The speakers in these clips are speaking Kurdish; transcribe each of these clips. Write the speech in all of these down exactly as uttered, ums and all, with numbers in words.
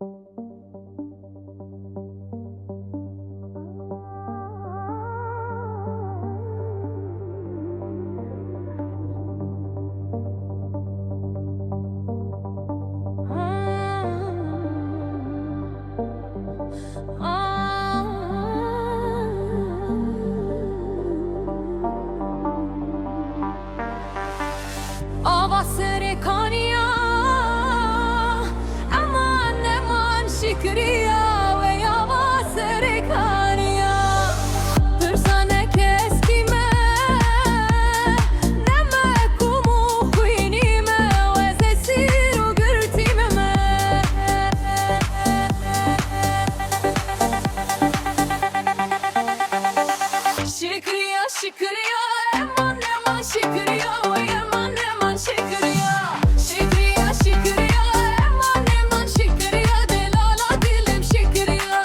Ava serê kaniya, eman, eman şikriya, wey ava serê kaniya. Pirsa ne keskî me, ne me kum û xwînî me, wezê sîr û girtî me me. Şikriya, şikriya, eman, eman şikriya, wey eman, eman şikriya. Şikriya, şikriya, eman, eman şikriya, delala dilim şikriya.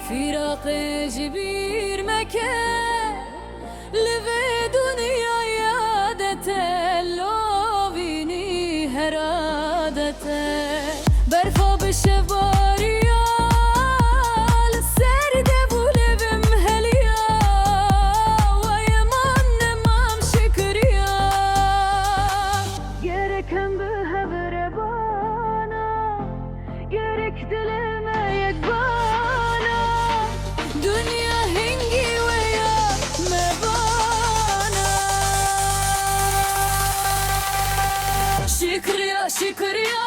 Firaqê ji bîr meke, li vê dinyaya de te lovînî her adet e. Berfa bi şevbariya li ser dev û lêvim heliya, wey eman, eman şikriya. Gerek em bi hev re bana, gerek dilê me yek bana, dinya hingî we ya me bana. Şikriya, şikriya,